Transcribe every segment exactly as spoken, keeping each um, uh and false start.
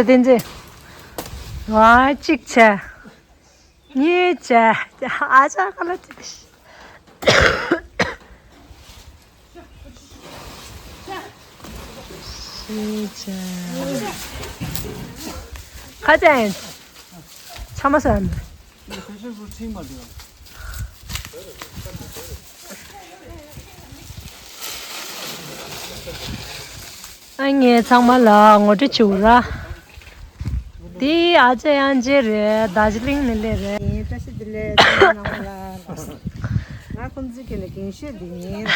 བསྟན་འཛིན། ཝ་གཅིག་བྱས། གཉིས་བྱས། ཨ་ཅག་ག་ལ་བྱས། བཞི་བྱས། ཁ་ཅན། ཚང་མ་ཟ་ཡ་མེད། ཕེ་ཤན་ཕྲུ་ཁྲིད་མ་འདུག་ཨ་ངས་ཚང་མ་ལ་ངོ་སྤྲོད་བྱེད་འུ་ར། འདི་ཨ་ཅག་དབྱངས་ཅན་རེད། རྡོ་རྗེ་གླིང་ནས་སླེབས་རེད། བཀྲ་ཤིས་བདེ་ལེགས་ཚང་མ་ལ། ང་ཁོང་ཚོའི་ཁྱེད་ནས་གིང་ཤོད་འདི་ཡིན།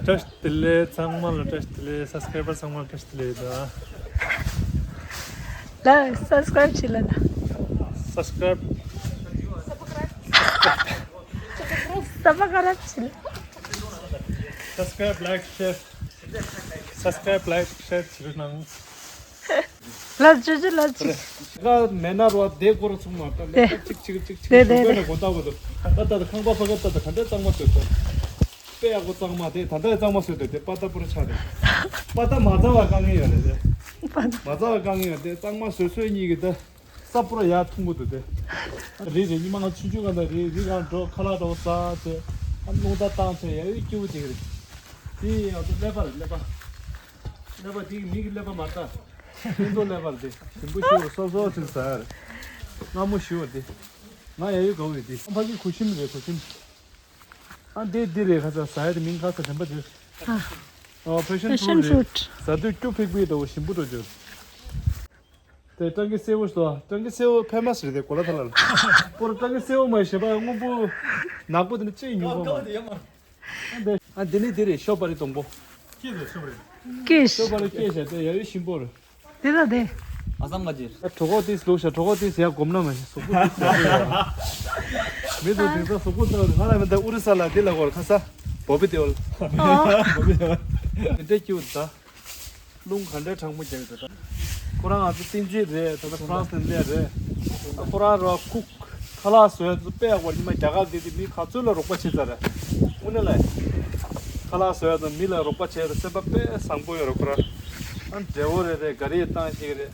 བཀྲ་ཤིས་བདེ་ལེགས་ཚང་མ་ལ། བཀྲ་ཤིས་བདེ་ལེགས། སབ་སི་ཀ་རའི་བར་ཚང་མ་ལ་བཀྲ་ཤིས་བདེ་ལེགས་ཡོད་ད། ལ་སབ་སི་ཀ་རའིབ་བྱེད་ལ་ལ། སབ་སི་ཀ་རའིབ། སབ་སི་ཀ་རའིབ་བྱེད་ལ། སབ་སི་ཀ་རའིབ། ལའིཀ། ཤེར། སབ་སི་ཀ་རའིབ། ལའིཀ། ཤེར་བྱེད་རོགས་གནང་། ལབ་ཅོ་ཅོ་ལབ་ཅིག་ལ་མེ་ན་རོ་དེ་སྐོར་ཚུགས་མ་ལྟ་ལེ་ཅིག་ཅིག་ཅིག་ཅིག་དེ་དེ་ཞོགས་པ་དེ་ནས་དགོང་དག་བར་དུ་ད་ལྟ་ཁང་པ་ཕ་ག་ལྟ་ད་ག་འདྲ་གཙང་མ་བཟོས་ད། དཔེ་ཡག་པོ་གཙང་མ་དེ་ད་ལྟ་གཙང་མ་བཟོས་ད་དེ་པ་ཏ་པུ་ར་ཆགས་དེ། པ་ཏ་མ་ཚ་བ་དཀའ་ངལ་ཡོད་རེད་དེ། མ་ཚ་བ་དཀའ་ངལ་ཡོད་དེ་གཙང་མ་བཟོས་བཟོས་གཉིས་ཀྱི་ད་ས་པུ་ར་ཡར་ཐུང་པོ་འདུག་དེ། རི་རི་ཉི་མ་ང་ཆུང་ཆུང་ག་ད་རི་རི་གང་འགྲོ་ཁ་ལག་འགྲོ་ཟ་དེ། ཨ་རླུང་རྟ་བཏང་ཚེ་ཡ་ཡོད་སྐྱིད་པོ་དེ་རེད། དེ་ཡང་ཚོ་ཀླད་པ་རེད་ཀླད་པ། ཀླད་པ་དེ་གི་མི་གི་ཀླད་པ་མ་ལྟ། ཁྱེད་ཚོ་ཀླད་པ་རེད་དེ་ཞིམ་པོ་ཞུ་བ་སོབ་སོབ་ཅིག་ཟ་ཡ་རེད། མངར་མོ་ཞུ་བ་དེ། ང་ཡ་ཡོད་དགའ་བོ་ཡོད་དེ། ཨ་ཕ་གི་གོ་ཞིམ་རེད་གོ་ཞིམ། ཨ་འདི་འདི་རེད་ཁ་ཚ་ཟ་ཡ་དེ་མིང་ཁ་ཚ་དྲན་པ་དེ། ཨ། ཨོ་ཕེ་ཤན་ཕེ་ཤན་ཕྲུ་ཊི་ཕྲུ་ཊི། ཟ་དུས་སྐྱུ་ཕིག་ཕིག་འདྲ་བོ་ཞིམ་པོ་འགྲོ་རྒྱུ། དེ་སྤྲང་ཀི་སེར་བོ་ཞིག་འདུག་སྤྲང་ཀི་སེར་བོ་ཕེ་མ་སི་རེད་དེ་གོ་ལ་ཐ་ལ་ལ། པོ་ར་སྤྲང་ཀི་སེར་བོ་མ་ཞེས་པ་སྔོན་པོ་ནག་པོ་དེ་ནི་ཅི་ཉུང་པོ་མ། ཨ་འདི་ནི་འདི་རེད་ཤོ་པ་རི་དང་པོ། ཀེ་ཤ། ཤོ་པ་རི་ཀེ་ཤ་དེ་ཡ་ཡོད་ཞིམ་པོ་རེད། དེ་ལ་དེ། ཨ་སམ་ག་ཅི། ཨ་གྲོད་ཁོག་ཏིས་ལུག་ཤ་གྲོད་ཁོག་ཏིས་ཡ་གོམ་ན་མ་ཤི་སུག་པོ་ཏིས་ཡ་གོམ་ན། མི་ཚོ་དེང་སང་སུག་པོ་ལྟ་བུ་ང་ལ་མི་འདའ་ཨུ་རི་ས་ལ་འདི་ལ་གོར་ཁ་ས་བོ་བི་དེ་ཨོལ། བོ་བི་དེ་ཨོལ། མི་འདྲ་སྐྱིད་ད། རླུང་ག་འདྲའི་གྲང་མོ་རྒྱག་ཡོད་ད། ཁོ་རང་ང་ཚོ་བསྟན་འཛིན་རེད་ད་ལྟ་ཧྥ་རན་སི་ནས་སླེབས་རེད། ཁོ་རང་རོ་ཁུག་ཁ་ལག་བཟོ་ཡ་ཚོ་དཔེ་ཡག་པོ་རེད། ཉི་མ་རྒྱ་གར་འདི་དེ་མི་ག་ཚོད་ལ་རོགས་པ་བྱེད་ཚར་རེད། དངོས་གནས་ལ། ཁ་ལག་བཟོ་ཡ་ཚོ་མི་ལ་རོགས་པ་བྱས་ཏེ་སེམས་པ་དཔེ་བཟང་པོ་ཡོད་རེད་ཁོ་རང་། ཨ་འབྲས་བུ་རེད་རེད་ག་རེ་བཏང་ཤེས་ཀྱི་རེད།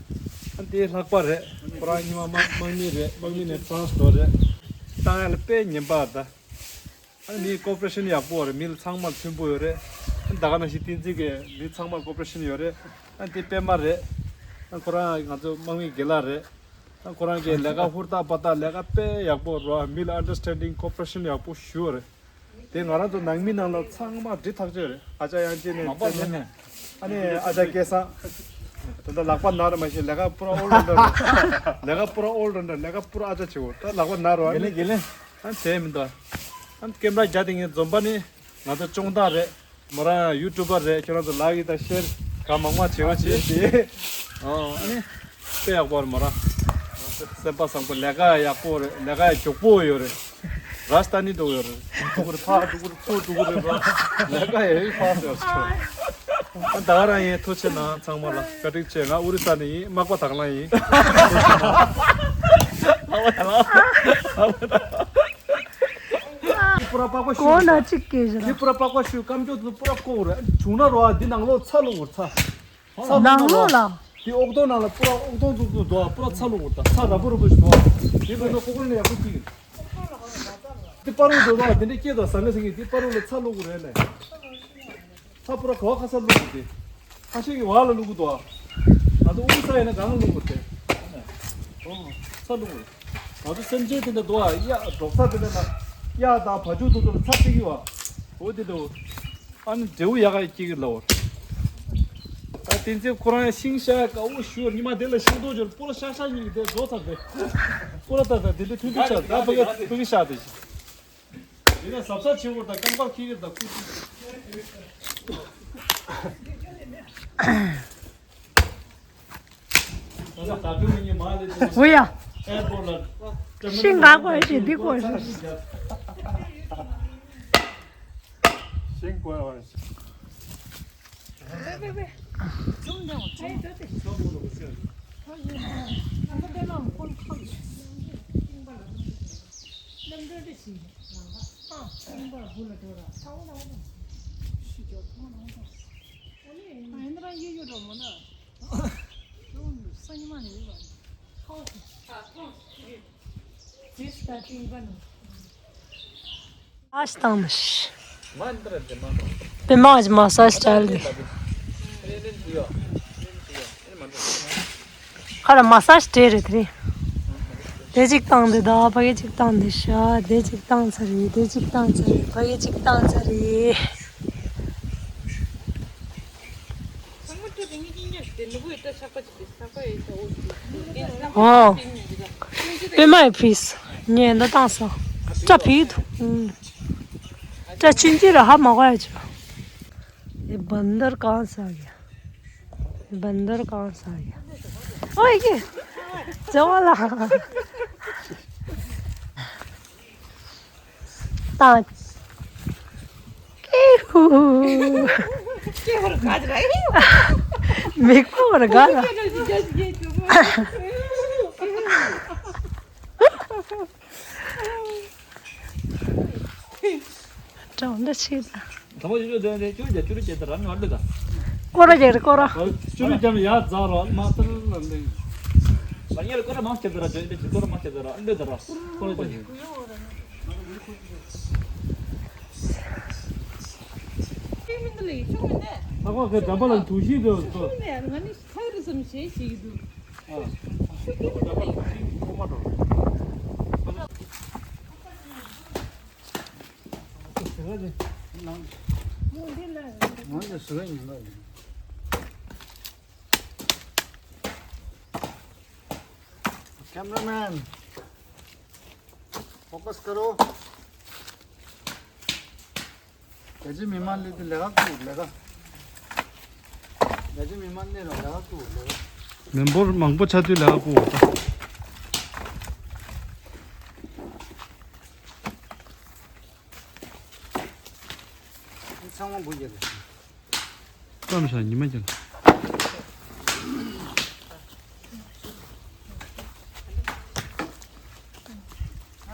ཨ་འདི་ལྷག་པ་རེད། ཁོ་རང་ཉི་མ་དམག་དམག་མི་རེད། དམག་མི་ནས་ཧྥ་རན་སི་འགྲོ་རེད། བཏང་ཡ་ལ་དཔེ་ཉན་པ་ད། ཨ་མིའི་ཀོ་པ་རེ་ཤན་ཡག་པོ་རེད། མི་ལ་ཚང་མ་མཐུན་པོ་ཡོད་རེད། ཨ་ད་ག་ནང་བཞིན་བསྟན་འཛིན་གྱི་མི་ཚང་མ་ཀོ་པ་རེ་ཤན་ཡོད་རེད། ཨ་འདི་པད་མ་རེད། ཨ་ཁོ་རང་ང་ཚོ་དམག་མི་དགེ་ལགས་རེད། ཨ་ཁོ་རང་གིས་ལས་ཀ་ཧུར་ཐག་པ་ཐག་ལས་ཀ་དཔེ་ཡག་པོ་རོ། མི་ལ་ཨན་ཌར་སི་ཊན་ཌིང་ཀོ་པ་རེ་ཤན་ཡག་པོ་ཞུ་བ་རེད། དེ་ང་རང་ཚོ་ནང་མི་ནང་ལ་ཚང་མ་འདྲི་ཐག་ཆོད་རེད། ཨ་ཅག་དབྱངས་ཅན་ནས་མ་པ་བྱས་ནས་ནས་ཨ་ནི་ཨ་ཅག་སྐལ་བཟང་། ད་ལྟ་ལག་པ་ན་ར་མ་ཤེས་ལས་ཀ་པུ་ར་ཨོལ་རའུན་ཌར་རེད། ལས་ཀ་པུ་ར་ཨོལ་རའུན་ཌར་ལས་ཀ་པུ་ར་ཨ་ཅག་བྱེད་འོ་ད་ལག་པ་ན་ར་བ་དགེ་ལེགས་དགེ་ལེགས། ཨ་བྱས་མི་འདུག་ཨ་ཀེམ་ར་རྒྱ་དེ་ངས་འཛོམས་པ་ནི་ང་ཚོ་སྤྱོང་བདག་རེད། མོ་རང་ཡུ་ཊུབ་པ་རེད། ཁྱོད་རང་ཚོ་ལ་ཡིག་དང་ཤེར་གང་མང་མང་བྱེད་རོགས་བྱེད། ཨ་ནི་དཔེ་ཡག་པོ་རེད་མོ་རང་། སེམས་པ་བཟང་པོ་ལས་ཀ་ཡག་པོ་རེད། ལས་ཀ་ཡག་མགྱོགས་པོ་ཡོད་རེད། ར་སྟ་ནི་འགྲོ་ཡོད་རེད། འགྲོ་གི་རེད་ཕར་འགྲོ་གི་རེད་ཚུར་འགྲོ་གི་རེད་ར། ལས་ཀ་ཡག་ཡོད་ཕར་ཟེར་བ་ཞིག་ཨ་ད་ག་རང་ཡིན། ཐུགས་རྗེ་གནང་ཚང་མ་ལ་བཀའ་དྲིན་ཆེ། ང་ཨོ་རི་ས་ནས་ཡིན། མག་པ་དང་བླངས་ཡིན། ཐུགས་རྗེ་གནང་། མག་པ་དང་བླངས། ཁྱི་པུ་ར་པགས་པ་ཤུ་གོ་ན་གཅིག་སྐད་ཞིག་ར། ཁྱི་པུ་ར་པགས་པ་ཤུ་སྐམ་ཅོག་ཏུ་པུ་ར་བཀོག་ར་བྱུང་ན་རོ་ཨ་འདི་ནང་ལོགས་ཚ་ལུག་བར་ཚ། ཚ་ནང་ལོགས་ལ། འདི་ཨོག་ཏོ་ནང་ལ་པུ་ར་ཨོག་ཏོ་འཛུགས་འཛུགས་འདུག་ཨ་པུ་ར་ཚ་ལུག་བར་ད་ཚ་ར་བུ་ར་བུ་ཞིག་འདུག་ཨ། འདི་ལོ་ན་ཀོ་ཀོ་ལ་ཡག་པོ་སྐྱིད། འདི་པ་རུ་འདུག་རོ་ཨ་འདི་འདྲ་སྐྱེས་དོ་ཟ་ངེ་ཟ་ངེ་འདི་པ་རུ་ལ་ཚ་ལུག་རེད་ལེ། ཚ་པུ་ར་གོ་ཁ་ས་བླུག་གི་དེ། ཁ་ཤས་ཀྱི་བར་ལ་བླུག་གི་འདུག་ཨ། ང་ཚོ་དབུས་ས་ཡིན་ན་གང་ལ་བླུག་དགོས་ཏེ། ཨོ། ཚ་བླུག་དགོས། ང་ཚོ་སེམས་ཅན་དེ་འདྲ་འདུག་ཨ། གཡག་འབྲོག་ས་དེ་འདྲ་ལ། གཡག་དང་བ་ཕྱུགས་དེ་ཚོ་ལ་ཚ་སྟེར་གི་བ། འོ་དེ་འདྲ་བོ། ཨ་ནི་འབྲས་བུ་ཡག་ག་སྐྱེ་གི་ལ་འོ། ཨ་བསྟན་འཛིན་ཁོ་རང་ཤིང་ཤ་དཀར་བོ་ཞུ་ཉི་མ་དེ་ལ་ཤིང་ཏོག་ཅོར་པོ་ལ་ཤ་ཤ་གཉིས་ཀྱི་དེ་རྫོགས་ཚར་ཏེ། པོ་ལ་ད་ད་དེ་འདྲ་ཐུན་ཐུན་ཆགས་ད་ཕ་གི་ཕ་གི་ཤ་དེ་ཞིག་དེ་ནས་གཟབ་གཟབ་བྱེད་དགོས་ད་རྐང་པ་འཁྱེར་གྱི་ད་ཁུ་ཁུ། ད་ད་ད་ཕུ་མི་ཉི་མ་ལས་དེ་འོ་ཡ། ཨེར་པོར་ལ། ཤིང་འགག་པ་ཞིག་འདི་དགོས་ཤིག་ཤིང་དགོས་པ་ཞིག་ཨ་ཞི་དང་ནི་ཤི། པེ་མ་ཞི་མ་སཱ་ཞི་ཅལ་དེ། ཁ་ལ་མ་སཱ་ཞི་སྤྲད་རེད་དེ་རེད། དེ་གཅིག་བཏང་དེ་ད་ཕ་གི་གཅིག་བཏང་དེ་ཤ་དེ་གཅིག་བཏང་ཚར་རེད། དེ་གཅིག་བཏང་ཚར་རེད། ཕ་གི་གཅིག་བཏང་ཚར་རེད། ཨོ། པེ་མ་ཡི་ཕིས། ངས་འདི་བཏང་སོང་། སྐྲ་ཕིག་འདུག་སྐྲ་ཆུན་ཆུན་ར་ཧ་མ་གོ་ཡ་ཆུ། ये बंदर कहाँ से आ गया? ये बंदर कहाँ से आ गया? ओए, ये जवाला। ताज। केहू। केहू गाज रही। मेरे को और गाज। ཀྲང་འདྲ་ཆེ་ད། དང་པོ་ཡོད་དོན་རེད། ཅུ་རུ་ཅེ་ཅུ་རུ་ཅེ་ད་རང་ང་ལུ་ད། ཀོ་ར་ཅེ་རེད་ཀོ་ར། ཅུ་རུ་ཅམ་ཡ་ཛ་རོ་མ་ཏར་ལ་འདི། མ་ཉེར་ཀོ་ར་མང་ཆེ་ད་ར་ཅོ་འདི་ཅི་ཀོ་ར་མང་ཆེ་ད་ར་འདི་ད་ར་ཀོ་ར་ཅེ། ལྷག་པར་ཁ་འགྲམ་པ་ལ་དུག་ཤིང་དུ་ཐོ། ང་ནི་ཐག་རིང་སམ་ཞེས་ཞིག་འདུག Cameraman, focus करो। རྒྱ་ཆེ་མི་མང་ལས་དུ་ལས་ཀ་བསྐུར་ལས་ཀ། རྒྱ་ཆེ་མི་མང་ལས་ལ་ལས་ཀ་བསྐུར་ལས་ཀ། མི་འབོར་མང་པོ་ཆགས་དུས་ལས་ཀ་བསྐུར་བ་ད། འདི་ཚང་མ་འབུ་རྒྱག་རེད། བཀྲམ་བཞག་ཉི་མ་རྒྱག་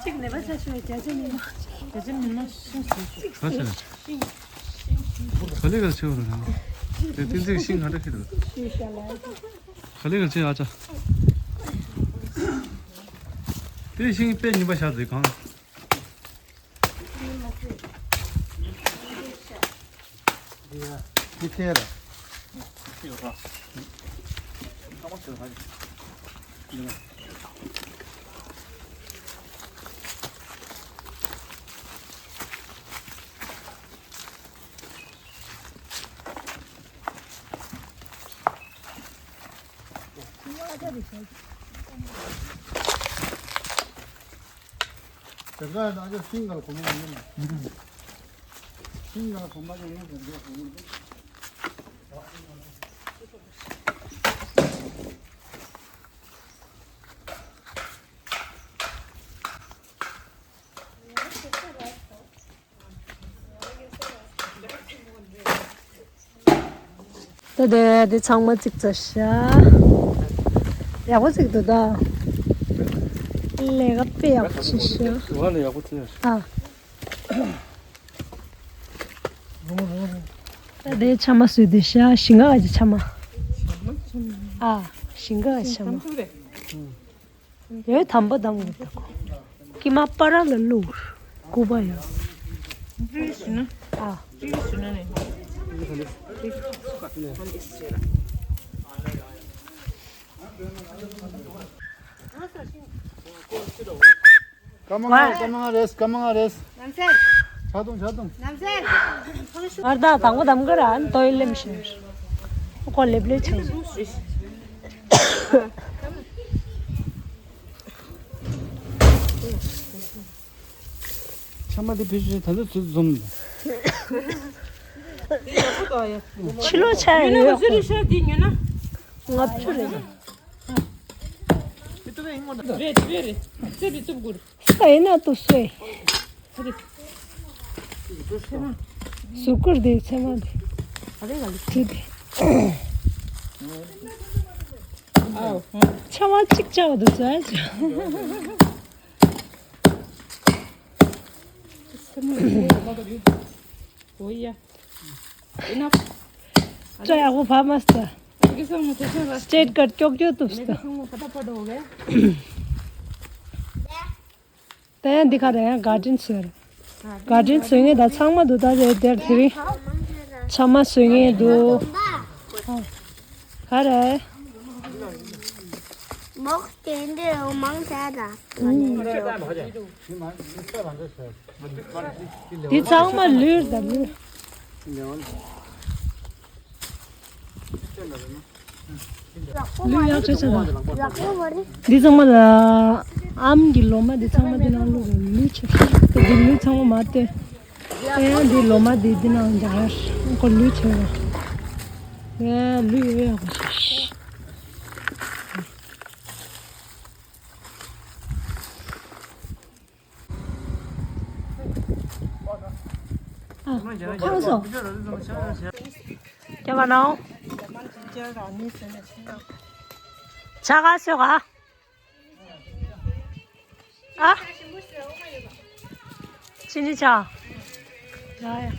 གཅིག་ནད་པ་ཆ་ཤོས་རྒྱ་ཆེ་མི་མང་། རྒྱ་ཆེ་མི་མང་ཤིང་ཟེར་ཤོག་ག་ཟེར། ག་ལེ་ག་ཆེ་བ་རེད། དེ་ཏིན་ཏིག་ཤིང་ག་འདྲ་ཁེ་རེད། ག་ལེ་ག་ཆེ་ཨ་ཅག་དེ་ཤིང་དཔེ་ཉིན་པ་བཞག་དེ་གང་། འདི་ཡ། འདི་ཐེ་ར། དེ་འདྲ་ཡང་ཨ་ཅག་ཤིང་ག་ལ་གོམ་པ་ཡོང་ན། ཤིང་ག་ལ་གོམ་པ་ཡོང་ན་དེ་འདྲ་ཡོང་ན། ད་དེ་དེ་ཚང་མ་བརྩིགས་ཚར་ཤག་ཡག་པོ་བརྩིགས་འདུག་ད། ལས་ཀ་དཔེ་ཡག་པོ་བྱས་ཤག་ང་ལ་ཡག་པོ་བརྩིགས་ཡོད། ཨ། ད་དེ་ཆ་མ་བཟོས་དེ་ཤག་ཞིང་ཁ་ག་ཅི་ཆ་མ། ཨ། ཞིང་ཁ་ག་ཅི་ཆ་མ། ཡོད་དམ་པ་དམ་གི་ད་ཁོ། ཀི་མ་པ་ར་ལ་ལུ། ཀུ་པ་ཡོད། ཨ། སྐར་མ་ལྔ་སྐར་མ་ལྔ་རེས་སྐར་མ་ལྔ་རེས། ཆ་དུང་ཆ་དུང་། ཨར་ད་དང་པོ་དམ་གི་ར་ཨན་ཏོ་ཡི་ལེམ་ཤེར། ཁོ་ལེབ་ལེ་ཆང་། ཆ་མ་དེ་བེད་སྤྱོད་ད་ལྟ་ཚུད་འཛོམས། ཕྱི་ལོ་ཆ་ཡོད་ཡོད་ཁོ། ལྔ་བཅུ་རེད། རེད་རེད་རེད། ཚེ་བི་ཚུབ་གུར། ཨེ་ན་ཏུ་སུའི། ཟུག་གུར་དེ་ཚེ་མ་དེ། ཁྲི་དེ། ཆ་མ་གཅིག་ཆ་བ་དུ་ཟ་ཆ། ཨོ་ཡ། ཨེ་ན། ཅ་ཡག་པོ་བབས་མ་སྟ། སི་ཊེཊ་ཀཊ་ཀྱོག་ཀྱོག་ཐུབ་སྟ། ད་ཡང་འདི་ག་རེ་ཡང་གར་ཌེན་བཟོས་རེད། གར་ཌེན་བཟོས་མཁན་ད་ཚང་མ་འདུག་ད་རེད་དེར་དེ་རིང་ཚང་མ་བཟོས་མཁན་འདུག་ག་རེ། མོག་དེ་འདྲ་མང་ཆེ་ད། འདི་ཚང་མ་ལུས་ད་ལུས། ལུས་ཡག་ཆེ་ཆེ་ད། འདི་ཚང་མ་ལ་ཨམ་གྱི་ལོ་མ་འདི་ཚང་མ་འདི་ནང་ལུས་ལུས་ཆེ། འདི་ལུས་ཚང་མ་མ་སྟེ། ཨེ་འདི་ལོ་མ་འདི་འདི་ནང་འཇག་ཡ་ཁོ་ལུས་ཆེ་བ། ཨེ་ལུས་ཡོད་ཡག་པོ་ཆེ། ཨ། ཁ་སོ། རྒྱ་བ་ནའོ། ཆ་ག་སོ་ག་ཨ། ཕྱི་ནི་ཆ། ཡ་ཡ།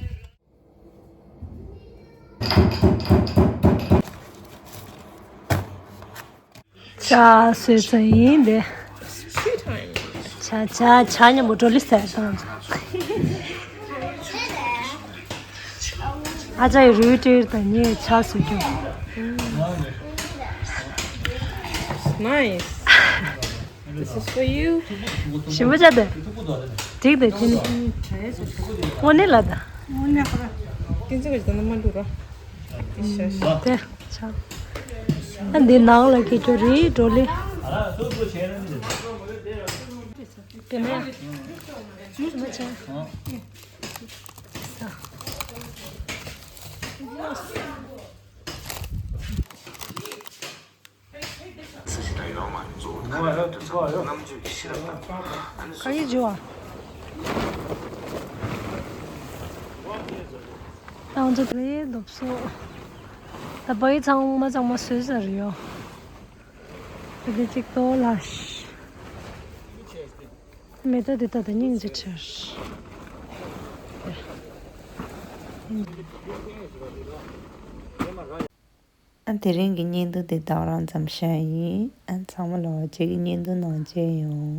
ཇ་བཟོས་ཚར་ཡིན་པས། ཇ་ཇ་ཇ་མཉམ་པོ་བྲོ་ལི་ཟས་སོང་། ཨ་ཅག་གི་རུས་ཏིར་དང་ངས་ཇ་བཟོས་རྒྱུ། Nice. This is for you. ཞིམ་པོ་བྱ་དེ། འགྲིག་དེ་ཅི་ནི། དངོས་གནས་ལ་ད། དེ་ཆགས། ཨ་འདི་ནང་ལ་སྐྱེ་རྒྱུ་རེད་འགྲོ་ལེ། དེ་ནས་ཞིམ་པོ་བྱ། ག་ཡི་འཇུ་བ། ཏང་ཙུ་ལེ་རྡོབ་སོ། ད་བའི་ཚང་མ་ཚང་མ་བཟོས་ཚར་ཡོད། ད་དེ་གཅིག་ཏོ་ལ། མེ་ཏོག་འདི་ད་ད་སྙིང་རྗེ་ཆེ། ཨ་དེ་རིང་གི་བརྙན་ཐུང་འདི་ད་ག་རང་ཙམ་བཞག་ཡིན། ཨ་ཚང་མ་ལ་ཁྱེད་ཀྱི་བརྙན་ཐུང་ནང་མཇལ་ཡོང་།